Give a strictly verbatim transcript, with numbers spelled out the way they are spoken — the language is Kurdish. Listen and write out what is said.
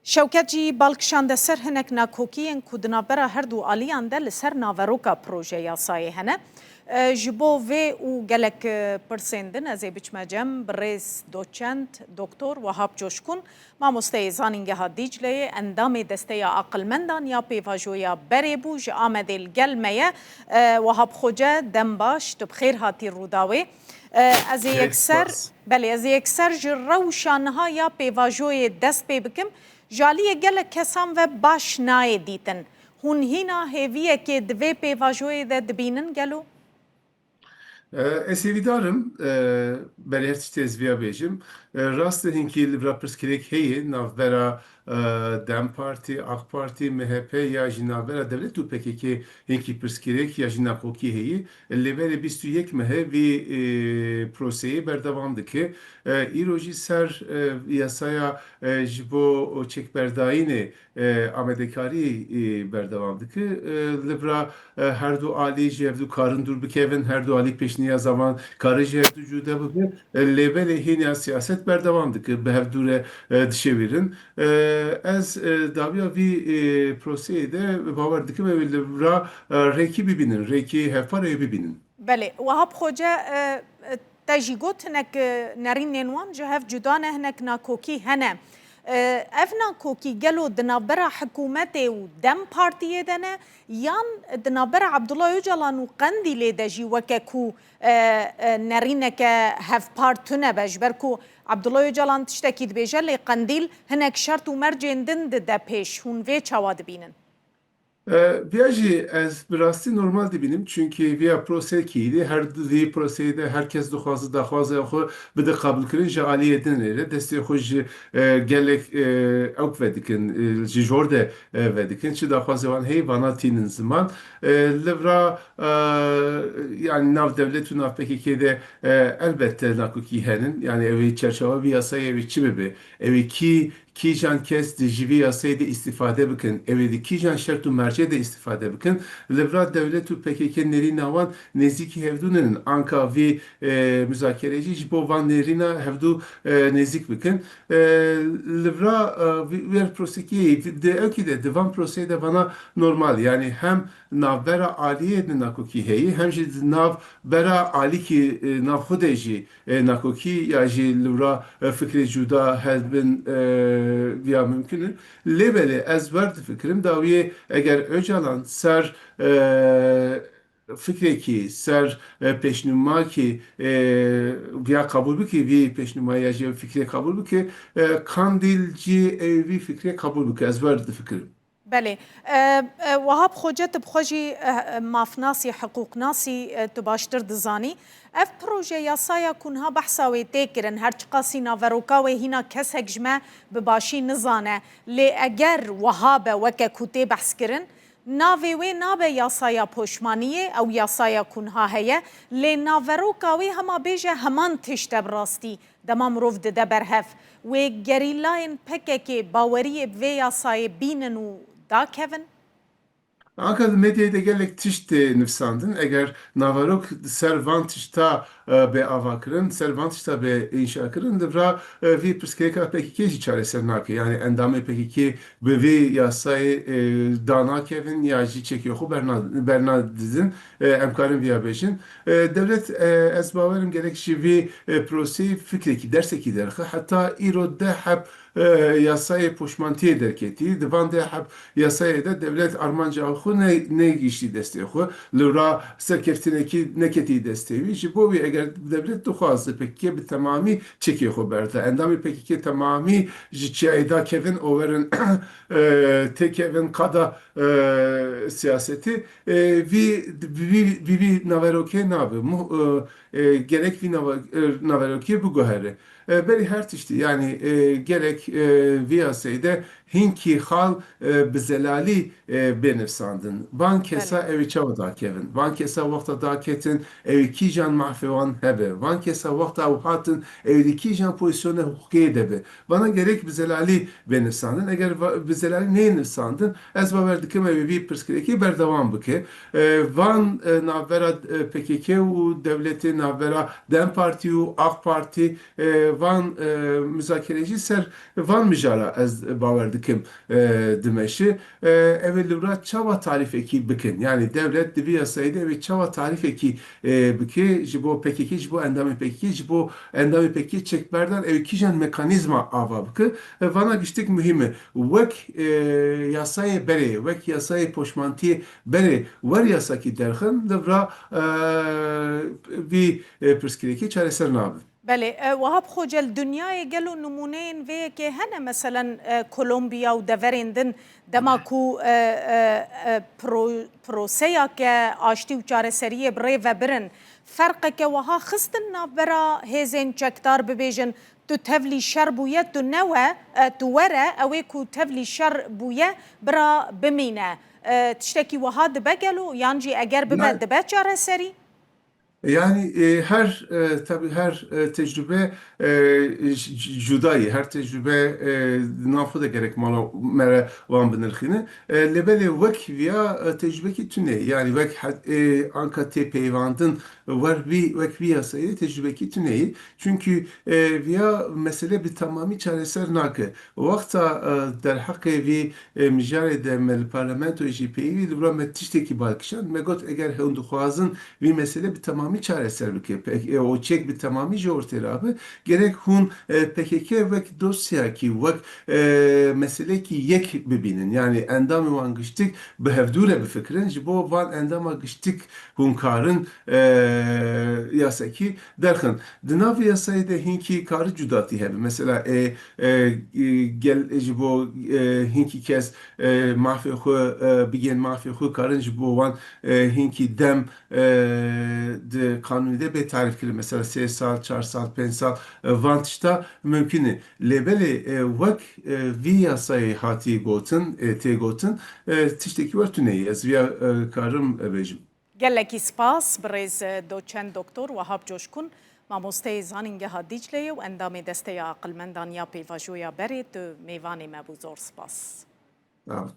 Şewket jî bal kişande ser hinek nakokiyên ku di navbera her du aliyan de li ser naveroka proje yasayê hene. E, ji bo vê û gelek, e, pirsên din ez ê biçime cem birêz doçent doktor Wahap Coşkun, mamosteyê Zanîngeha Dîcleyê, endamê Desteya Aqilmendan ya Pêvajoya Berê bû, ji Amedê li gel me ye. E, Wahap Xoce, dem baş, tu bi xêr hatî Rûdawê. E, ez ê Gelek yekser, spas. Belê, ez ê yekser ji rewşa niha ya pêvajoyê dest pê bikim. Ji aliyê gelek kesan ve baş nayê dîtin. Hûn hîna hêviyekê di vê pêvajoyê de dibînin gelo? E, ez hêvîdar im, e, berê her tiştê ez viya bêjim. E, rast e, hinkî li vira pirsgirêk heye, navbera, e, dem Partî, AK Partî, M H P ya jî navbera dewlet û P K K hinkî pirsgirêk ya jî nakokî heye. Lê berê bîst û yek mehê vî, e, proseyê berdewam dike. E, îro jî ser, e, yasaya, e, ji bo çekberdayînê, e, amadekarî, e, berdewam dike. E, li vira, e, her du alî ji hevdu karin dûr bikevin, her du alî pêşniyaza wan kare ji hevdu cuda bibe. E, lê belê hîna siyaset berdewam dike, bi hevdû re, e, dişewîrin. E, ez, e, dawiya vî, e, proseyê de bawer dikim, ew ê li vira, e, rêkî bibînin, rêkî hevpar ê bibînin. Belê, Wahap Xoce, e, e, te jî got hinek, e, nerînên wan ji hev cuda ne, hinek nakokî hene. E, ev nakokî gelo di navbera hikûmetê û dem Partiyê de ne, yan di navbera Abdullah Ocalan û Qendîlê de jî weke ku, e, e, nerîneke hevpar tune be? Ji ber ku Abdullah Ocalan tiştekî dibêje, lê Qendîl hinek şert û mercên din dide pêş. Hûn vê çawa dibînin? E, viya jî ez bi rastî normal dibînim, çunkî viya prosekî de, her du vî proseyê de her kes dixwaze daxwaza xwe bide qebûlkirin, ji aliyê din re destê xwe ji, e, gelek, e, ewk vedikin, e, ji jor de, e, vedikin. Çi daxwazê wan heye, vana tînin ziman. E, li vira, e, yani nav dewlet û nav P K K de, e, elbette nakokî henin. Yani ew ê çerçewa vî yasayê ew ê çi bibe? Ew ê kî Kîjan kes di ji vî yasayê de îstîfade bikin, ew ê di kîjan şert û mercê de îstîfade bikin, li vira dewlet û P K K nêrîna wan nêzîkî hevdû nînin. Anka vî, e, muzakerê jî ji bo van nêrîna hevdû, e, nêzîk bikin. E, li vira, e, vî, vê prosekî di ewkî de, di van proseyê de vana normal. Yanî hem navbera aliyê de nakokî heye, hem jî di nav bera alîkî, e, nav xwe de jî e, nakokî ya jî li wira, e, fikrê cuda hebin, e, viya mimkun in. Lê belê ez wer difikirim, dawiyê eger Ocalan ser, e, fikrekî, ser, e, pêşnûmakî, e, viya qebûl bike, vî pêşnûmayî ya jî fikrê qebûl bike, e, Qandîl jî ew vî fikrê qebûl bike. Ez wer difikirim. Belê. E, e, Wahab Xoce, tu bi xwe jî, e, e, mafnasî, hiqûqnasî, e, tu baştir dizanî. Ev proje yasaya ku niha behsa wê tê kirin, her çiqasî naveroka wê hîna kesek ji me bi başî nizane. Lê eger wiha be weke ku tê behs kirin, navê wê nabe yasaya poşmaniyê, ew yasaya ku niha heye, lê naveroka wê hema bêje heman tişt e bi rastî. Dema mirov dide ber hev, wê gerîlayên P K K baweriyê bi vê yasayê bînin û dakevin? Anka di medyayê de gelek tişt tê nivsandin. Eger naverok di ser van tişta, e, bê avakirin, ser van tişta bê înşakirin, di vira, e, vî pirsgirêka P K K jî çareser nake. Yani endamê P K K bi vî yasayê, e, danakevin ya jî çekê xwe berna-, bernadidin. E, em karin viya bêjin. E, dewlet, e, ez bawerim gerek ji vî, e, proseyê fikrekî, dersekî derxe. Heta îro deh heb, e, yasayê poşmantiyê derketî. Di van deh heb yasayê de dewlet armanca xwe ne-, negihiştî destê xwe. Li ra serkeftinekî neketî destê wî. Ji bo wî eger dewlet dixwaze P K K bi temamî çekê xwe berda. Endamê P K K temamî ji çiyayê dakevin, overin, e, têkevin qada, e, siyasetê. E, vî, vî, vî, vî naverokê nabe. Mu-, e, e, gerek vî nava-, e, naverokê biguhere. E, berî her tiştî, yani, e, gerek, e, vî yasayê de hinkî xal, e, bi zelalî, e, bê nivsandin. Van kesa Belê. Ew ê çawa dakevin? Van kesa wexta daketin, ew ê kîjan mafê wan hebe? Van kesa wexta ew hatin, ew ê di kîjan pozîsyona hiqûqiyê de be? Vana gerek bi zelalî bê nivsandin. Eger va-, bi zelalî neyê nivsandin, ez bawer dikim ew ê vî pirsgirêkê berdewam bike. E, van, e, navbera, e, P K K û dewletê, navbera dem Partî û AK Partî, e, van, e, muzakere jî ser van mijara ez bawer dikim, e, dimeşi. E, ew ê li wira çawa tarîfekî bikin? Yanî dewlet di vî yasayê de ew ê çawa tarîfekî, e, bike ji bo P K K, ji bo endamê P K K, ji bo endamê P K K çekberdan ew ê kîjan mekanîzma ava bike? E, vana giştik muhîm e. Wek, e, yasayê berê, wek yasayê poşmantiyê berê wer yasakî derxin, li vira, e, vî, e, pirsgirêkê çareser nabe. Belê, e, Wahab Xoce, li dinyayê gelo nimûneyên vê yekê hene, meselen, e, Kolombiya û deverên din, dema ku, e, e, e, pro-, proseyeke aştî û çareseriyê bi rê ve birin, ferqeke wiha xistin navbera hêzên çekdar, bibêjin, tu tevlî şer bûye, tu newe, e, tu were, ew ê ku tevlî şer bûye, bira bimîne. E, tiştekî wiha dibe gelo? Yan jî eger bibe, Na- dibe çareserî? Yani, e, her, e, tabii her, e, tecrübe, e, c-, c-, cuda ye. Her tecrübe, e, nafo de gerek mala mere wan binirxîne. E, lê belê wek viya, e, tecrübekî tune ye. Yani wek he-, e, anka tê peyvandin wer vî, wek vî yasayê tecrübekî tune ye. Çünkü, e, viya mesele bi tamamî çareser nake. Wexta, e, derheqê vî, e, mijarê de me li parlamentoyê jî peyivî li vira me tiştekî bal kişand. Me got eger hûn dixwazin vî mesele bi temamî çareser bike, pe-, e, û çek bi temamî ji ortê rabe, gerek hûn, e, P K K wek dosyakî, wek, e, meselekî yek bibînin. Yani endamê wan giştik bi hevdû re bifikirin, ji bo van endama giştik hûn karin, e, yasekî derxin. Di nav yasayê de hinkî kari cudatî hebe. Mesela, e, e, gel, ji bo, e, hinkî kes, e, mafê xwe, e, bigên mafê xwe, karin ji bo wan, e, hinkî dem, e, di qanûnê de bê tarîf kirin. Mesela sê sal, çar sal, pênc sal, e, van tişta mimkun e. Lê belê, e, wek, e, vî yasayê hatî gotin, e, tê gotin, e, tiştekî wer tune ye. Ez viya, e, karim, e, bêjim. Gelekî spas, birêz doçent doktor Wahab Coşkun, mamosteyê Zanîngeha Dîcleyê û endamê Desteya Aqilmendan ya Pêvajoya Berê, tu mêvanê me bû, zor spas. Sağ ol.